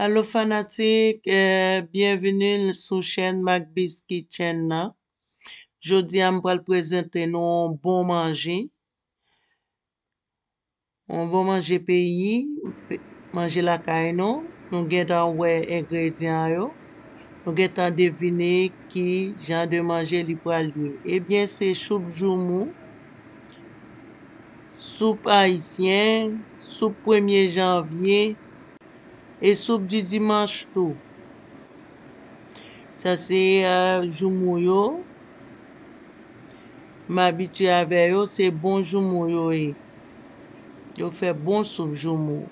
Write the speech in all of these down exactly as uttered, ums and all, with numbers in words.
Alo fanatik, eh, byenveni sou chèn Macb's Kitchen nan. Jodi a m pral prezante nou yon bon manje. Yon bon manje peyi, pe- manje lakay nou. Nou gentan wè engredyan yo. Nou gentan devine ki jan de manje li pral ye. Ebyen, se soup joumou, soup ayisyen, soup premye janvye, e soup di dimanch tou. Sa se, eh, joumou yo. M abitye avè yo, se bon joumou yo ye. Yo fè bon soup joumou.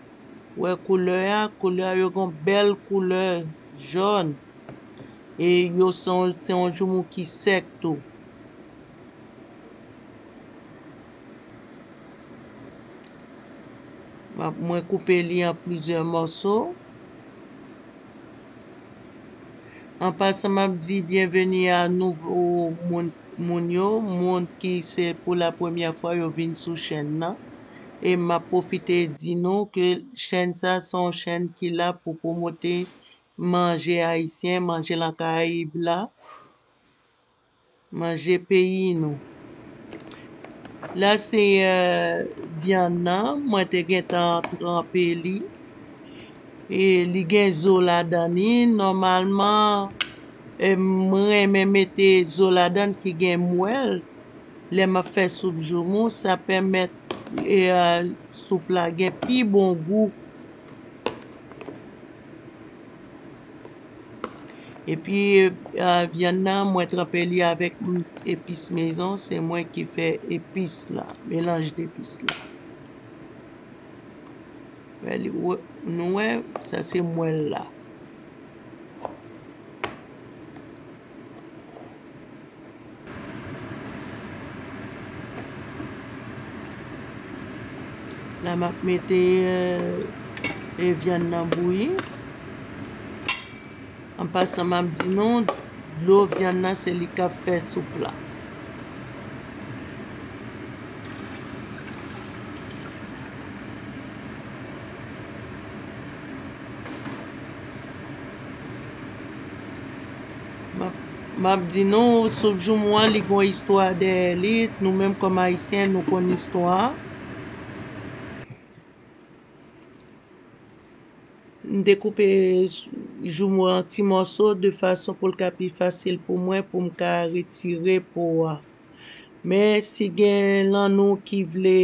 Wè koulè a, koulè a yo gon bèl koulè jòn. E yo se yon, se yon joumou ki sèk tou. M ap- mwen koupe li an plizyè mòso. An pasan, m ap di byenveni a nouvo moun, moun yo, moun ki se pou la premyè fwa yo vin sou chèn nan. E m ap pwofite di nou ke chèn sa se yon chèn ki la pou pwomote manje ayisyen, manje lan Karayib la, manje peyi nou. La se, eh, vyann nan, mwen te gentan tranpe li. E li gen zo ladan li. Nòmalman, eh, m renmen mete zo ladan ki gen mwèl. Lè m ap fè soup joumou, sa pèmèt, eh, soup la gen pi bon gou. Epi, eh, vyann nan, mwen tranpe li avèk, mm, epis mezon. Se mwen ki fè epis la, melanj depis la. Wè, li- wè, nou wè, sa se mwèl la. La, m ap mete, eh, eh, vyann nan bouyi. An pasan, m ap di nou, dlo vyann nan, se li k ap fè soup la. M ap, m ap di nou, soup joumou an, li gon istwa dèyè li. Nou menm kòm Ayisyen, nou konn istwa a. M dekoupe joumou an ti mòso de fason pou l ka pi fasil pou mwen, pou m ka retire po a. Men si gen lan nou ki vle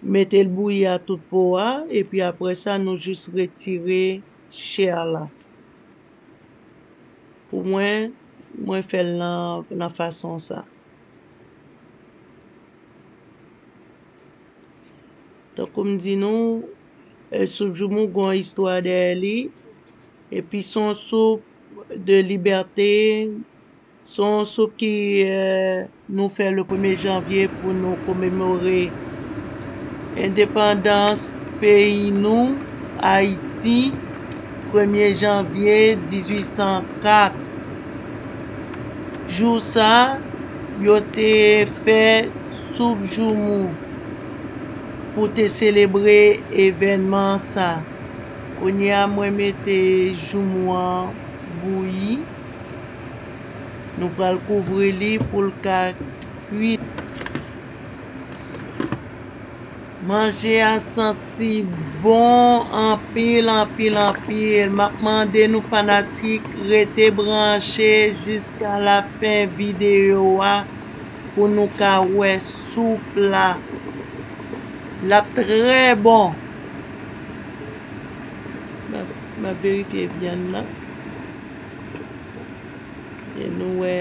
mete l bouyi a tout po a, epi apre sa, nou jis retire chè la. Pou mwen, mwen fè l nan, nan fason sa. Tankou m di nou, eh, soup joumou gon istwa dèyè li. Epi se yon soup de libète. Se yon soup ki, eh, nou fè le premye janvye pou nou komemore endepandans peyi nou, Ayiti, premye janvye dizuit san kat. Jou sa, yo te fè soup joumou pou te selebre evènman sa. Kounye a, mwen mete joumou an bouyi. Nou pral kouvri li pou l ka kwit. Manje a santi bon anpil, anpil, anpil. M ap mande nou fanatik rete branche jiska lafen videyo a pou nou ka wè soup la. L ap trè bon. M ap, m ap verifye vyann nan. E nou wè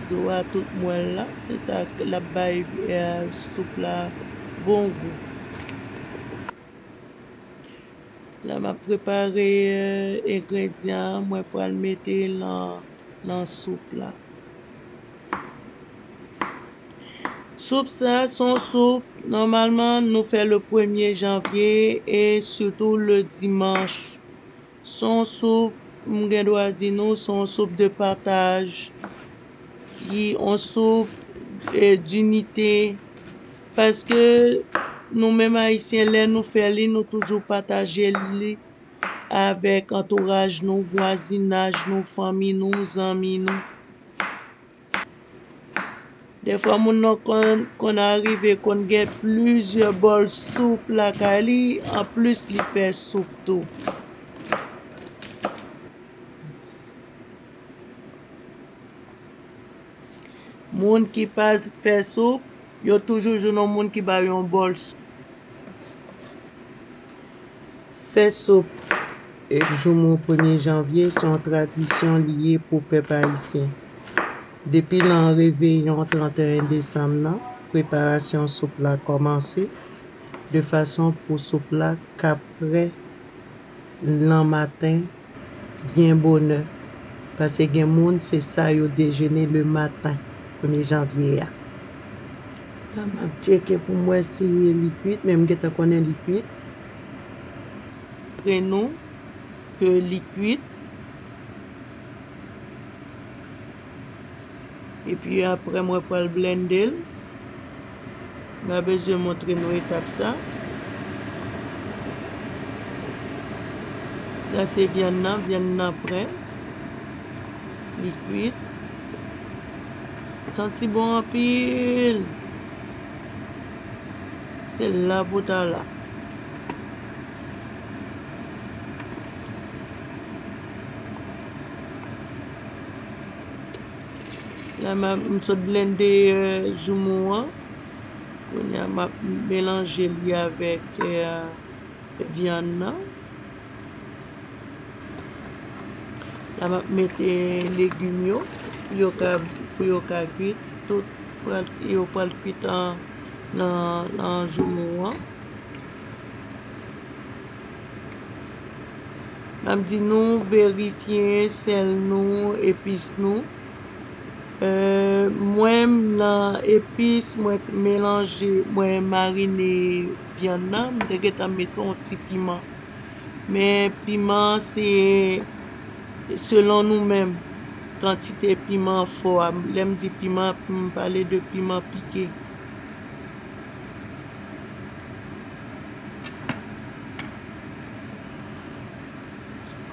zo a tout mwèl la. Se sa k- l ap bay, eh, soup la bon gou. La, m ap prepare, eh, engredyan an. Mwen pral mete l nan, nan soup la. Soup sa, se yon soup, nòmalman, nou fè le premye janvye e sitou le dimanch. Se yon soup, m gen dwa di nou, se yon soup de pataj, ki yon soup, eh, dinite. Paske nou menm Ayisyen, lè nou fè li, nou toujou pataje li. avèk antouraj nou, vwazinaj nou, fanmi nou, zanmi nou. Dèfwa moun nan konn, konn arive, konn gen plizyè bòl soup lakay li, anplis li fè soup tou. Moun ki pa fè soup, yo toujou jwenn yon moun ki ba yo yon bòl soup. Fè soup joumou premye janvye se yon tradisyon li ye pou pèp ayisyen. Depi nan reveyon trannteyen desanm nan, preparasyon soup la kòmanse, de fason pou soup la ka prè nan maten byen bonè, paske gen moun se sa yo dejene le maten, premye janvye a. La, m ap tcheke pou m wè si li kwit, men m gentan konnen li kwit. Montre nou ke li kwit. Epi apre, mwen pral blende l. M pa bezwen montre nou etap sa. Sa se vyann nan, vyann nan prè. Li kwit. Santi bon anpil. Se la pou ta la. La, m a, m sot blende, euh, joumou an. Kounye a, m ap melanje li avèk, euh, vyann nan. La, m ap mete legim yo pou yo ka, pou yo ka kwit. Tout pral, yo pral kwit an, nan, nan joumou an. M ap di nou verifye sèl nou, epis nou. Euh, mwen, nan epis, mwen melanje, mwen marine vyann nan, m te gentan mete yon ti piman. Men piman, se selon nou menm, kantite piman fò a. Lè m di piman, m pale de piman pike.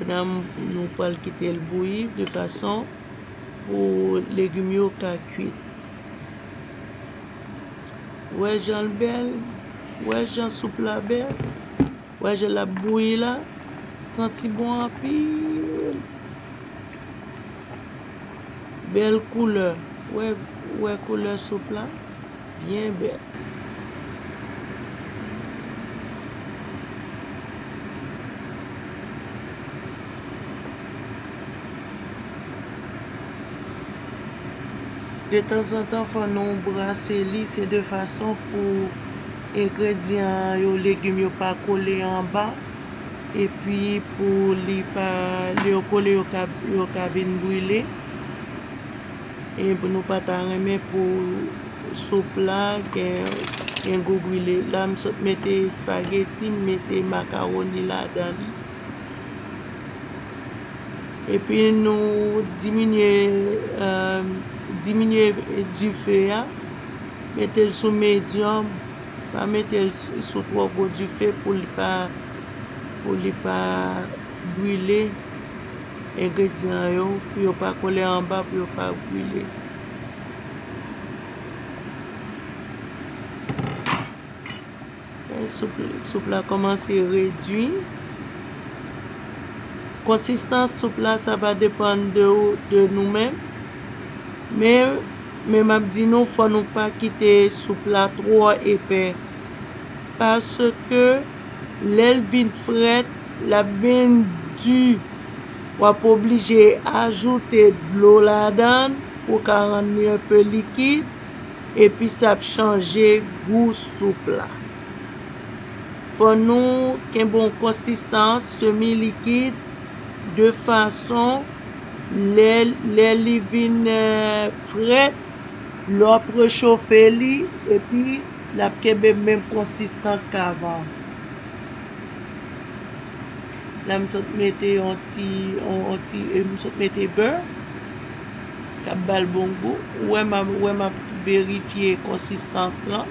Kounye a, nou pral kite l bouyi de fason pou legim yo ka kwit. Wè jan l bèl, wè jan soup la bèl, wè jan l ap bouyi la, santi bon anpil. Bèl koulè, wè, wè koulè soup la, byen bèl. Detanzantan, fò nou brase li, se de fason pou engredyan yo, legim yo pa kole anba, epi pou li pa, lè yo kole, yo ka, yo ka vin brile. E pou nou pa ta renmen pou soup la gen, gen gou brile. La, m sot mete espageti, m mete makawoni ladan li. Epi nou diminye, euh, diminye dife a, mete l sou medyòm, pa mete l sou twò gwo dife pou li pa, pou li pa brile engredyan yo, pou yo pa kole anba, pou yo pa brile. Soup, soup la kòmanse redui. Konsistans soup la, sa va depann de, de nou menm. Men, men m ap di nou, fò nou pa kite soup la twò epè. Paske lè l vin frèt, l ap vin di. W ap oblije ajoute dlo ladan l pou w ka rann li enpe likid. Epi sa ap chanje gou soup la. Fò nou kenbe yon konsistans semi likid de fason lè, lè li vin, eh, frèt, lè w ap rechofe li, epi l ap kenbe menm konsistans k avan. La, m sot mete yon ti, yon, yon ti, e, m sot mete bè. K ap ba l bon gou. Ou wè m ap, ou wè m ap verifye konsistans lan.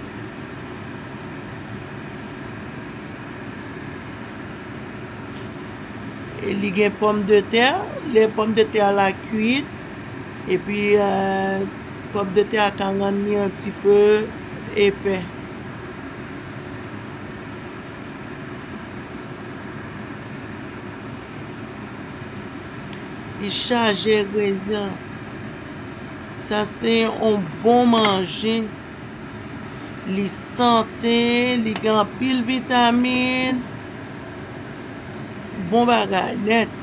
Li gen pòmdetè, lè pòmdetè a la kwit, epi, eh, pòmdetè a ka rann li yon ti pe epè. Li chaje engredyan. Sa se yon bon manje. Li sante, li gen anpil vitamin. Bon bagay nèt.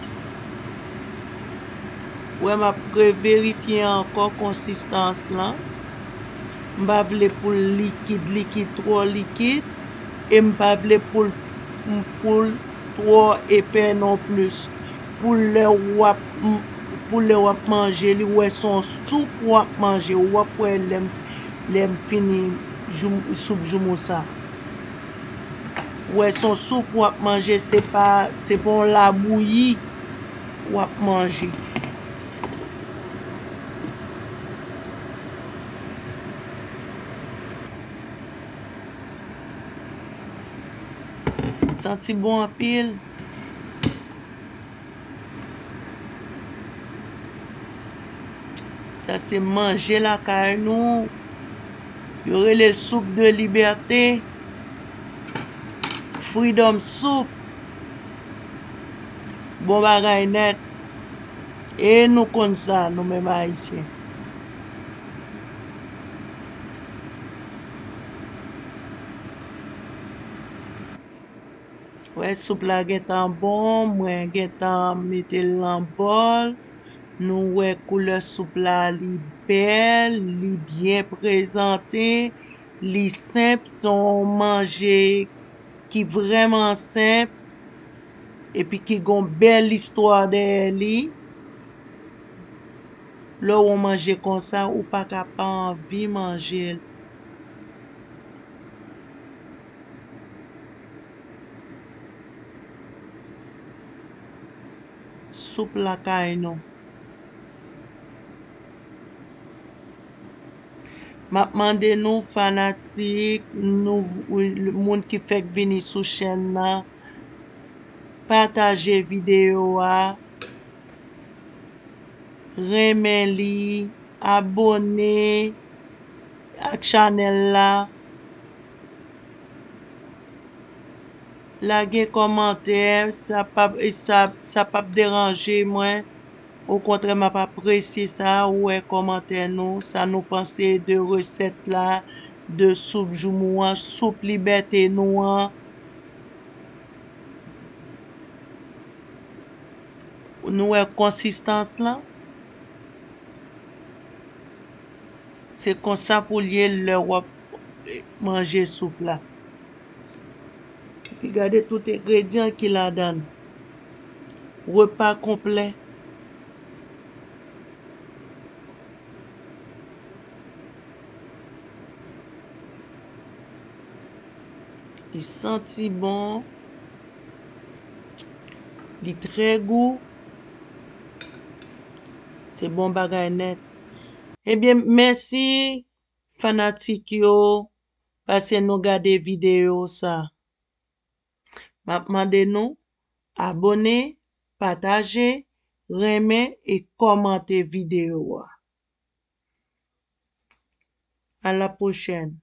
Wè, m ap reverifye ankò konsistans lan. M pa vle pou l likid, likid, twò likid. E m pa vle pou l, pou l twò epè non plis. Pou lè w ap, pou lè w ap manje li, w wè se yon soup w ap manje. W ap wè lè m, lè m fini joum-, soup joumou sa. W wè se yon soup w ap manje, se pa, se pa yon labouyi w ap manje. Santi bon anpil. Sa se manje lakay nou. Yo rele l soup de libète. Freedom soup. Bon bagay nèt. E nou konn sa, nou menm Ayisyen. Wè, soup la gentan bon, mwen gentan mete l nan bòl. Nou wè koulè soup la, li bèl, li byen prezante, li senp, se yon manje ki vrèman senp, epi ki gon bèl istwa dèyè li. Lè w wè yon manje konsa, ou pa ka pa anvi manje l. Soup lakay nou. M ap mande nou, fanatik, nou, moun ki fèk vini sou chèn nan, pataje videyo a, renmen li, abòne ak chanèl la. Lage kòmantè, sa p ap, sa, sa p ap deranje mwen. Okontrè, m ap apresye sa, ou wè kòmantè nou, sa nou panse de resèt la, de soup joumou an, soup libète nou an. Nou wè konsistans lan? Se konsa pou l ye lè w ap manje soup la. Epi gade tout engredyan ki ladan l. Repa konplè. Li santi bon. Li trè gou. Se bon bagay nèt. Ebyen, mèsi fanatik yo, paske nou gade videyo sa. M ap mande nou abòne, pataje, renmen e kòmante videyo a. À la prochaine.